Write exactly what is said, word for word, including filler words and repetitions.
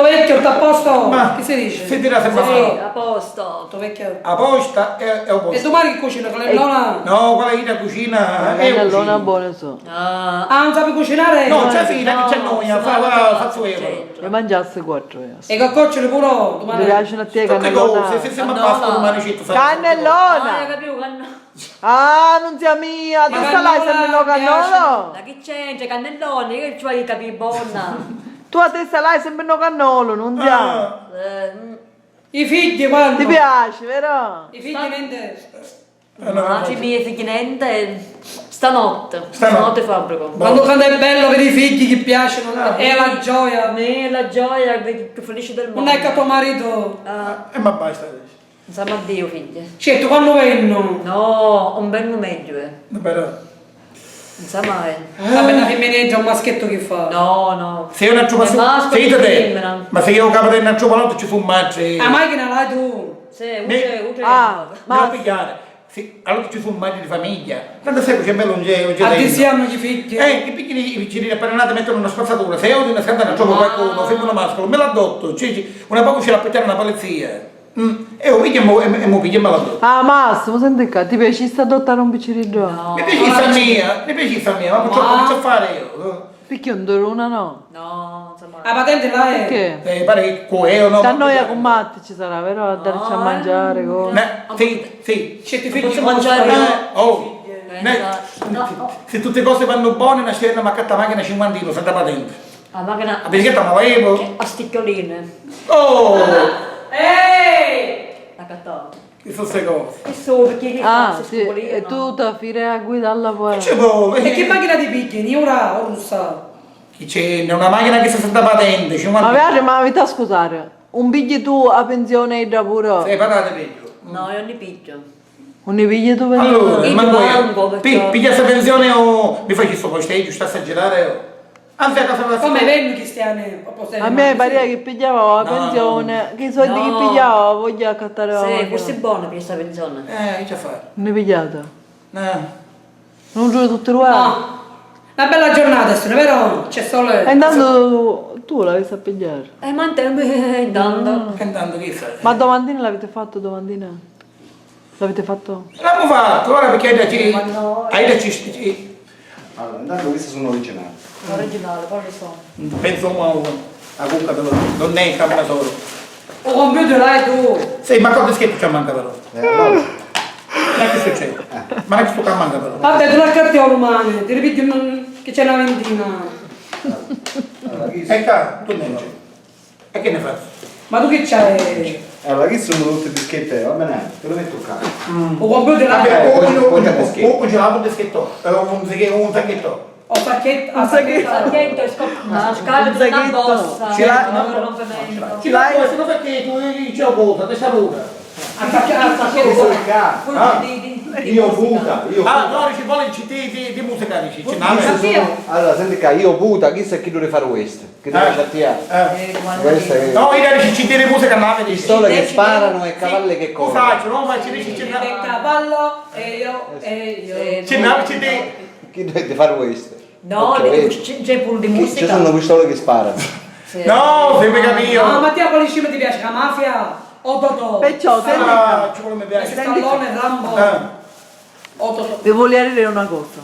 Vecchio, tutto a posto? Ma chi si dice? Si tira sempre. Sì, a posto. Tutto vecchio. A posta è, è a posto. E domani chi cucina? Cannellona? No, quella è la cucina. Cannellona buona so. Ah, non sapi cucinare? No, c'è figlia che c'è noi, fa, fa, fa suero. Io mangiassi quattro io. E che coccioli pure domani? Mi piace a te cannellona. Tutte cose, se siamo a Pasqua domani ci fa. Cannellona! Ah, io capivo cannellona. Ah, nunzia mia, tu stai là sempre no cannolo? Ma chi c'entra, cannelloni? Io ci voglio capire buona. Tu a testa là è sempre no cannolo, nunzia. Ah. Eh, mm. I figli quando? Ti piace, vero? I figli niente. Allora, ma i miei figli niente. Stanotte. Stanotte. Stanotte fabbrico. Quando, quando è bello, vedi i figli che piacciono, è la gioia. È la gioia, vedi, più felice del mondo. Non è che tuo marito. Ah. Eh, ma basta adesso. Insomma, Dio, figlie. Certo, quando vennu? No, un vennu meglio, eh. Però. Insomma, eh. Vabbè, una femmineggio, un maschietto che fa? No, no. Sei un altro maschietto. Sentite, femmina. Ma se io capo di un altro palotto ci fu madre. Ah, ma che ne l'hai tu? Sì, utre, utre. Ah, ma devo pigliare. Sì, allora ci fu madre di famiglia. Quando sai che c'è bello un geo, un geo. A dieci anni che figli. Eh, che picchini i piccini appena nati mettono una spazzatura. Se io di una scantana trovo qualcuno, femmina o mascolo, me l'adotto. Cioè, una poco ce la portiamo alla polizia. Mm. E u pigghia e mu, e, e mu pigghia e me la do. Ah, Massimo, senti ccà, ti piacisse adottare un picciriddu? No. Mi piacisse a mia, mi piacisse a mia, ma purtroppo non ci fare io. Picchì un duruna no? No, insomma. La patente là è. Perché? Eh, pare che cu eo no. Da noi a cummatti ci sarà, vero? A darci a mangiare, co. Sì, sì. Certi figli posso mangiare. Eh, oh. Eh, no. Se tutte cose vanno bene, una scena, ma accatta macchina cinquanta euro, senza patente. La macchina. La bicicletta ma la evo? A sticchioline. Oh! Ehi! La cattò. Chi sono ste cose? Chi sono? Perché chi fa? Ah, sì, e tu ti fai a guidarla poi. Che ci vuole? E che macchina ti pigli? Nera o rossa? Chi c'è? Una macchina che si sente patente, cinquanta. Ma vero, ma mi sta scusare. Un pigli tu a pensione e da pure? Sì, patate peggio. No, io ne piglio. Unni pigli tu pensione? Allora, ma poi, pi-, piglia sta pensione o mi faci sto posteggio, sta a girare o. Anzi, a casa. Come vennu cristiani? A me paria che pigliava la pensione, che i soldi che pigliava voglio accattare la macchina. Sì, forse è buono per sta pensione. Eh, che c'è a fare? Unni pigliata? Eh. Non giuro tutte due? No. Una bella giornata, sì, vero? C'è sole. E intanto tu, tu l'avisti a pigliare. Eh, ma intanto. E intanto che fai? Ma domandina l'avete fatto, domandina? L'avete fatto? L'abbiamo fatto, ora perché hai da ci. Ma no. Hai da ci. Allora, intanto questi sono originali. Originale, quali sono? Penso a, a cucca della donnetta, ma solo. O computer l'hai tu? Sì, ma quanto scherzo ci manca però? Eh, no. Ma che succede? Ma che sto manca però? Vabbè, tu l'accarti a rumane, ti ripeti che c'è una ventina. Allora, chi. E qua, tu non c'è. E che ne fai? Ma tu che c'hai? Allora, chi sono tutti dischetti, va bene? Te lo metto qua. Mm. O computer. Vabbè, eh, o, poi, o, poi c'è o, dischetto. O, o c'è l'altro dischetto, eh, un, un sacchetto. O sacchetto, o sacchetto. Sacchetto, sco-, una scatola, una borsa. Ce l'hai? Un rompimento. Ce l'hai? Questo lo fa che tu, io c'ho cosa, questa roba. A sacche-, a sacchetta. Ah? Io puta, io puta. Ah, no, ci vuole di, di, di musica, dici, ci n'ha. Allora, senti qua, io puta, chi sa chi deve fare questo? Che deve fare a te? Eh. Questa è. No, io dico, ci deve musica, no, vedi. Pistole che sparano e cavalli che corrono. Scusa, no, ma ci dici, ci n'ha. Cavallo e io, e io. Ci n'ha, ci deve. Chi deve fare questo? No, dico, c'è, c'è pure di musica. Ci sono pistole che sparano. Sì. No, se mi capito. No, Mattia, quali film ti piace? La mafia? O Totò? Perciò, senti qua. Ah, ci vuole mi piace. Stallone, Rambo. Eh. O Totò. Vi voglio dire una cosa.